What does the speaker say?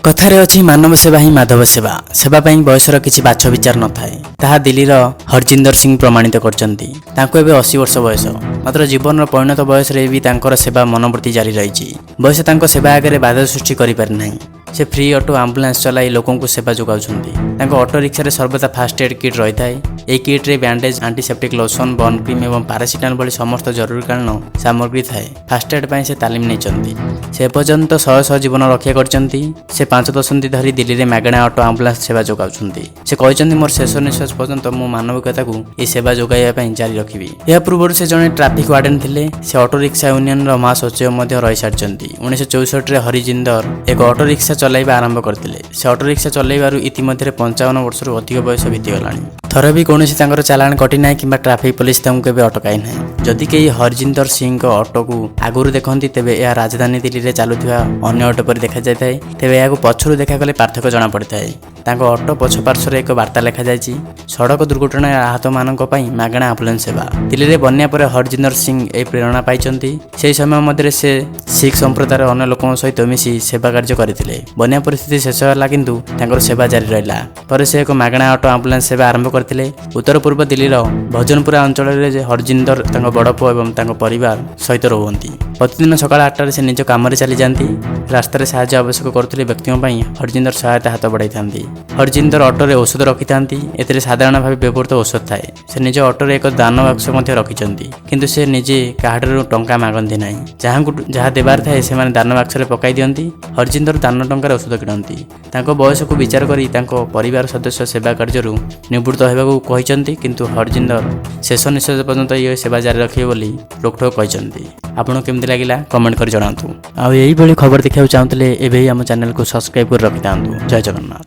କଥାରେ ଅଛି, ମାନବ ସେବା ହିଁ ମାଧବ ସେବା। ସେବା ପାଇଁ ବୟସର କିଛି ବାଛ ବିଚାର ନଥାଏ। ତାହା ଦିଲ୍ଲୀର ହରଜିନ୍ଦର ସିଂ ପ୍ରମାଣିତ କରିଛନ୍ତି। ତାଙ୍କୁ ଏବେ 80 ବର୍ଷ ବୟସ। ମାତ୍ର ଜୀବନର ପରିଣତ ବୟସରେ ବି ତାଙ୍କର ସେବା ମନୋବୃତ୍ତି ଜାରି ରହିଛି। ବୟସ ତାଙ୍କ ସେବା ଆଗରେ ବାଧା ସୃଷ୍ଟି କରିପାରିନାହିଁ। ସେ ଫ୍ରି ଅଟୋ ଆମ୍ବୁଲାନ୍ସ ଚଲାଇ ଲୋକଙ୍କୁ ସେବା ଯୋଗାଉଛନ୍ତି। ତାଙ୍କ ଅଟୋ ରିକ୍ସାରେ ସର୍ବଦା ଫାଷ୍ଟ ଏଡ୍ କିଟ୍ ରହିଥାଏ। ଏହି କିଟ୍ରେ bandage, antiseptic lotion, burn cream ଏବଂ ପାରାସିଟାମଲ୍ ଭଳି ସମସ୍ତ ଜରୁରୀକାଳୀନ ସାମଗ୍ରୀ ଥାଏ। ଫାଷ୍ଟ ଏଡ୍ ପାଇଁ ସେ ତାଲିମ ନେଇଛନ୍ତି। ସେ ଏପର୍ଯ୍ୟନ୍ତ ଶହ ଶହ ଜୀବନ ରକ୍ଷା କରିଛନ୍ତି। ସେ 5 ଦଶନ୍ଧି ଧରି ଦିଲ୍ଲୀରେ ମାଗଣା ଅଟୋ ଆମ୍ବୁଲାନ୍ସ ସେବା ଯୋଗାଉଛନ୍ତି। ସେ କହିଛନ୍ତି, "ମୋର ଶେଷ ନିଶ୍ୱାସ ପର୍ଯ୍ୟନ୍ତ ମୁଁ ମାନବିକତାକୁ ଏହି ସେବା ଯୋଗାଇବା ପାଇଁ ଜାରି ରଖିବି।" ଏହା ପୂର୍ବରୁ ସେ ଜଣେ ଟ୍ରାଫିକ୍ ୱାର୍ଡେନ୍ ଥିଲେ। ସେ ଅଟୋ ରିକ୍ସା ୟୁନିୟନର ମହାସଚିବ ମଧ୍ୟ ରହିସାରିଛନ୍ତି। 1964ରେ ହରିଜିନ୍ଦର ଏକ ଅଟୋ ରିକ୍ସା ଚଲାଇବା ଆରମ୍ଭ କରିଥିଲେ। ସେ ଅଟୋ ରିକ୍ସା ଚଲାଇବାରୁ ଇତିମଧ୍ୟରେ 55 ବର୍ଷରୁ ଅଧିକ ବୟସ ବିତିଗଲାଣି। ଥରେ ବି କୌଣସି ତାଙ୍କର ଚାଲାଣ କଟିନାହିଁ କିମ୍ବା ଟ୍ରାଫିକ୍ ପୋଲିସ ତାଙ୍କୁ କେବେ ଅଟକାଇ ନାହିଁ। ଯଦି କେହି ହରଜିନ୍ଦର ସିଂଙ୍କ ଅଟୋକୁ ଆଗରୁ ଦେଖନ୍ତି, ତେବେ ଏହା ରାଜଧାନୀ ଦିଲ୍ଲୀରେ ଚାଲୁଥିବା ଅନ୍ୟ ଅଟୋ ପରି ଦେଖାଯାଇଥାଏ। ତେବେ ଏହାକୁ ପଛରୁ ଦେଖାଗଲେ ପାର୍ଥକ୍ୟ ଜଣାପଡ଼ିଥାଏ। ତାଙ୍କ ଅଟୋ ପଛ ପାର୍ଶ୍ୱରେ ଏକ ବାର୍ତ୍ତା ଲେଖାଯାଇଛି, "ସଡ଼କ ଦୁର୍ଘଟଣାରେ ଆହତମାନଙ୍କ ପାଇଁ ମାଗଣା ଆମ୍ବୁଲାନ୍ସ ସେବା।" ଦିଲ୍ଲୀରେ ବନ୍ୟା ପରେ ହରଜିନ୍ଦର ସିଂ ଏହି ପ୍ରେରଣା ପାଇଛନ୍ତି। ସେହି ସମୟ ମଧ୍ୟରେ ସେ ଶିଖ ସମ୍ପ୍ରଦାୟର ଅନ୍ୟ ଲୋକଙ୍କ ସହିତ ମିଶି ସେବା କାର୍ଯ୍ୟ କରିଥିଲେ। ବନ୍ୟା ପରିସ୍ଥିତି ଶେଷ ହେଲା, କିନ୍ତୁ ତାଙ୍କର ସେବା ଜାରି ରହିଲା। ପରେ ସେ ଏକ ମାଗଣା ଅଟୋ ଆମ୍ବୁଲାନ୍ସ ସେବା ଆରମ୍ଭ କରିଥିଲେ। ଉତ୍ତର ପୂର୍ବ ଦିଲ୍ଲୀର ଭଜନପୁରା ଅଞ୍ଚଳରେ ଯେ ହରଜିନ୍ଦର ତାଙ୍କ ବଡ଼ ପୁଅ ଏବଂ ତାଙ୍କ ପରିବାର ସହିତ ରୁହନ୍ତି। ପ୍ରତିଦିନ ସକାଳ 8ଟାରେ ସେ ନିଜ କାମରେ ଚାଲିଯାଆନ୍ତି। ରାସ୍ତାରେ ସାହାଯ୍ୟ ଆବଶ୍ୟକ କରୁଥିଲେ ବ୍ୟକ୍ତିଙ୍କ ପାଇଁ ହରଜିନ୍ଦର ସହାୟତା ହାତ ବଢ଼ାଇଥାନ୍ତି। ହରଜିନ୍ଦର ଅଟୋରେ ଔଷଧ ରଖିଥାନ୍ତି। ଏଥିରେ ସାଧାରଣ ଭାବେ ବ୍ୟବହୃତ ଔଷଧ ଥାଏ। ସେ ନିଜ ଅଟୋରେ ଏକ ଦାନ ବାକ୍ସ ମଧ୍ୟ ରଖିଛନ୍ତି, କିନ୍ତୁ ସେ ନିଜେ କାହାଠାରୁ ଟଙ୍କା ମାଗନ୍ତି ନାହିଁ। ଯାହାଙ୍କୁ ଯାହା ଦେବାର ଥାଏ, ସେମାନେ ଦାନ ବାକ୍ସରେ ପକାଇ ଦିଅନ୍ତି। ହରଜିନ୍ଦର ଦାନ ଟଙ୍କାରେ ଔଷଧ କିଣନ୍ତି। ତାଙ୍କ ବୟସକୁ ବିଚାର କରି ତାଙ୍କ ପରିବାର ସଦସ୍ୟ ସେବା କାର୍ଯ୍ୟରୁ ନିବୃତ୍ତ ହେବାକୁ କହିଛନ୍ତି, କିନ୍ତୁ ହରଜିନ୍ଦର ଶେଷ ନିଶ୍ୱାସ ପର୍ଯ୍ୟନ୍ତ ଏହି ସେବା ଜାରି ରଖିବେ ବୋଲି ରୋକଠୋକ କହିଛନ୍ତି। ଆପଣଙ୍କୁ କେମିତି ଲାଗିଲା, କମେଣ୍ଟ କରି ଜଣାନ୍ତୁ। ଆଉ ଏଇଭଳି ଖବର ଦେଖିବାକୁ ଚାହୁଁଥିଲେ ଏବେ ହିଁ ଆମ ଚ୍ୟାନେଲକୁ ସବସ୍କ୍ରାଇବ୍ କରି ରଖିଥାନ୍ତୁ। ଜୟ ଜଗନ୍ନାଥ।